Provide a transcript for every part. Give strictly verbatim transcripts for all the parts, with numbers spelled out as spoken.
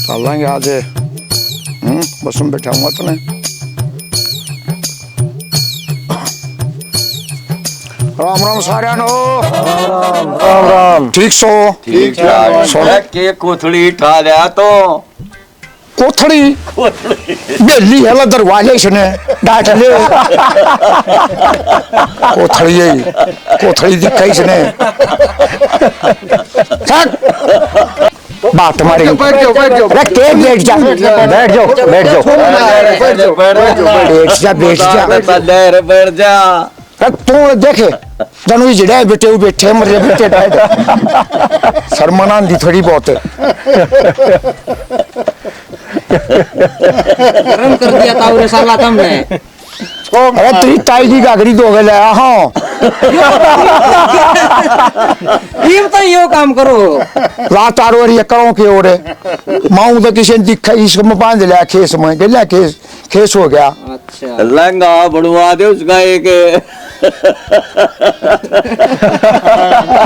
चलेंगे आज। हम्म, बस में बैठाऊंगा तने। राम राम सारियां नो। राम राम। ठीक सो? ठीक ठाक। सुन। के कोथली ठा लिया तो। कोथली? बेली है, दरवाजे इसने डांट ले। कोथली है, कोथली दिखा इसने। हट। बात मारेंगे। बैठ जाओ, बैठ जाओ। अरे, के बैठ जा। बैठ जाओ, बैठ जाओ। बैठ जा, बैठ जा। बैठ जा। अरे, तू देखे, जानो ये जड़ा बेटे, वो बैठे, मरे बैठे, बैठ। शर्म ना आंदी थोड़ी बहुत। गरम कर दिया ताऊ रे साला तुमने। अरे, तेरी ताई की घाघरी धो के लाया, हाँ। ये बताओ, यो काम करो। ला तारो और ये करो के और। माऊ तो किसी ने दिखा, इसको मैं बांध लिया खेस में, गल्या खेस, खेस हो गया। अच्छा। लहंगा बनवा दे उसका एक।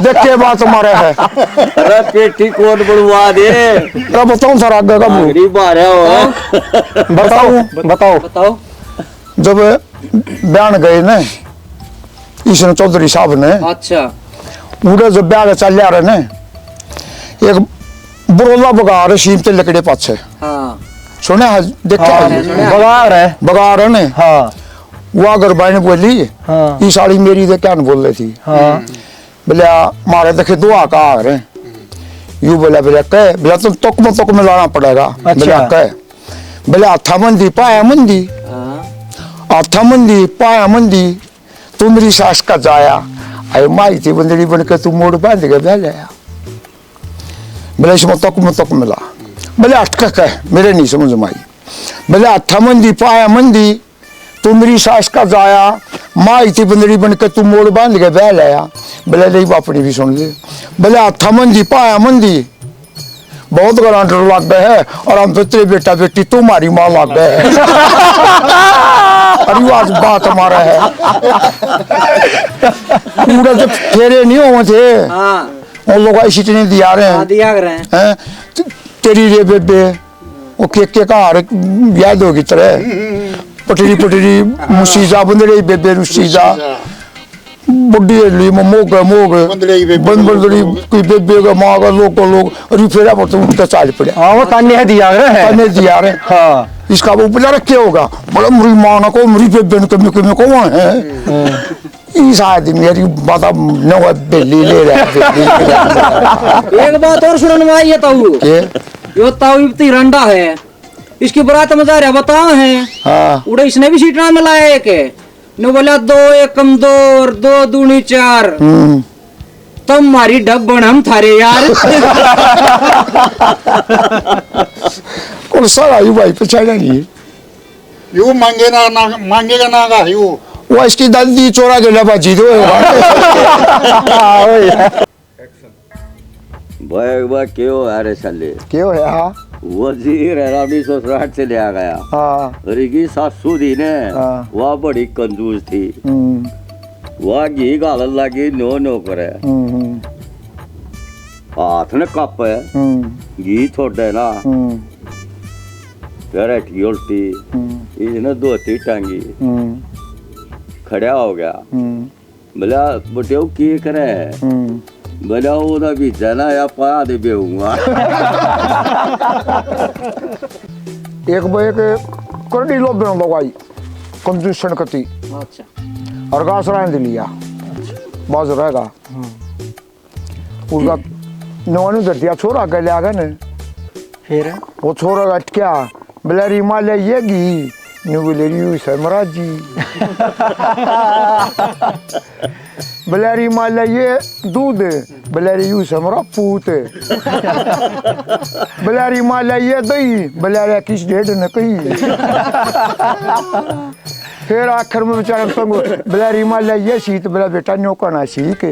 देख के बात मारे है। अरे, पेटी कोट बनवा दे। अरे, बताऊं सर, आगे का मुंह। घाघरी बारह हो। बताऊं? बताओ। बताओ। जब ब्याह गए ने, ईशन चौधरी साहब ने, अच्छा। उड़े जब ब्याह के चल रहे ने, एक बरोला बगार सीम ते लकड़े पाछे। हाँ। सुने है, देखा हाँ, है? सुने। बगार है। बगार है ने। हाँ। वो अगर बाई ने बोली, हाँ। "ई साली मेरी तो क्या न बोल रही थी।" हाँ। बोले, "मारे देखे दो आका आ रहे।" यू बोला, बोले, "कह?" बोला, "तुम तुक में तुक मिलाना पड़ेगा।" अच्छा। बोले, "कह?" बोले, "हाथा मंदी, पाया मंदी।" हाँ। "हाथा मंदी, पाया मंदी, तू मेरी सास का जाया। अरे माई थी बंदड़ी बन के तू मोड़ बांध के बह गया।" बोले, "इसमें तुक में तुक मिला।" बोले, "अटक कह, मेरे नहीं समझ में आई।" बोले, "हाथा मंदी, पाया मंदी, तू मेरी सास का जाया, माँ इतनी बंदड़ी बन के तू मोड़ बांध के बह लाया।" बोले, "ले बापड़ी भी सुन ले।" बोले, "हाथा मंदी, पाया मंदी, बहुत घना डर लग गया है, और हम तो तेरे बेटा बेटी, तू मारी माँ लग गया है।" अरे, वो आज बात मारा है। पूरा जब फेरे नहीं हुए थे, हाँ। उन लोग ऐसी चीजें दिया रहे हैं। हाँ, दिया रहे हैं। हैं? ते-, तेरी रे बेबे, वो के, के का हार याद होगी तेरे? पटरी, पटरी, मुसीजा, बंदड़े बेबे, रुसीजा। बुढ़ी हेली में मोग है, मोग। बंदड़े की बेबे बंद-, का बंदड़ी, लोग। कोई बेबे का, माँ का, लोग का लोग। अरे फेरा पर तो उठ के चाल पड़े। हाँ, वो ताने है दिया रे। ताने दिया रे। हाँ। इसका वो बुला रखे होगा। बोला, "मेरी माँ ना को, मेरी बेबे ने कमी, कमी को वहाँ है।" हाँ। इस आदमी यार, ये बता, नवा बेली ले रहा है, बेली ले रहा है। एक बात और सुनने में आई है ताऊ। के? यो ताऊ इब्ती रंडा है, इसकी बारात में जा रहा बताओ है। हाँ। उड़े इसने भी सीटना मिलाया एक, ने बोला, "दो एकम दो और दो दूनी चार।" हम्म। "तम मारी डब्बन, हम थारे यार।" कौन सा राजू भाई पहचाना नहीं है? यू मांगे ना, ना, मांगेगा ना का यू। वो इसकी दादी चोरा के ले बाजी दो। हाँ, वही। भाई, भाई, क्यों है रे साले? क्यों है, हाँ? वजीर है, रामी ससुराल से ले आ गया। हाँ। रिगी सासू दी ने, हाँ। वह बड़ी कंजूस थी। हम्म। वह घी घालन लगी, नो नो करे। हम्म, हम्म। हाथ ने कापे, हम्म। घी छोड़े ना। हम्म। फिर हटकी उल्टी, हम्म। इसने धोती टांगी, हम्म। खड़ा हो गया। हम्म। बोला, "बेटे, वो की करे है?" हम्म। बोला, "वो ना भी जना या पा दे बेहूंगा।" एक बार एक करड़ी लोबे में बगाई, कंजूसन कती। अच्छा। और घास रांध लिया, बाज रहेगा। हम्म। उसका नवानू धर दिया, छोरा के ले आ गए ने। फिर? वो छोरा अटकिया, "बलैरी माँ ले ये घी।" न्यू बलैरी यू से मरा जी। "बलैरी माँ ले ये दूध।" "बलैरी यू से मरा पूत।" "बलैरी माँ ले ये दही।" "बलैरी किस डेढ़ न कही।" फिर आखिर में बेचारा तंग, "बलैरी माँ ले ये सीत।" बोला, "बेटा, न्यू कहना सीख।"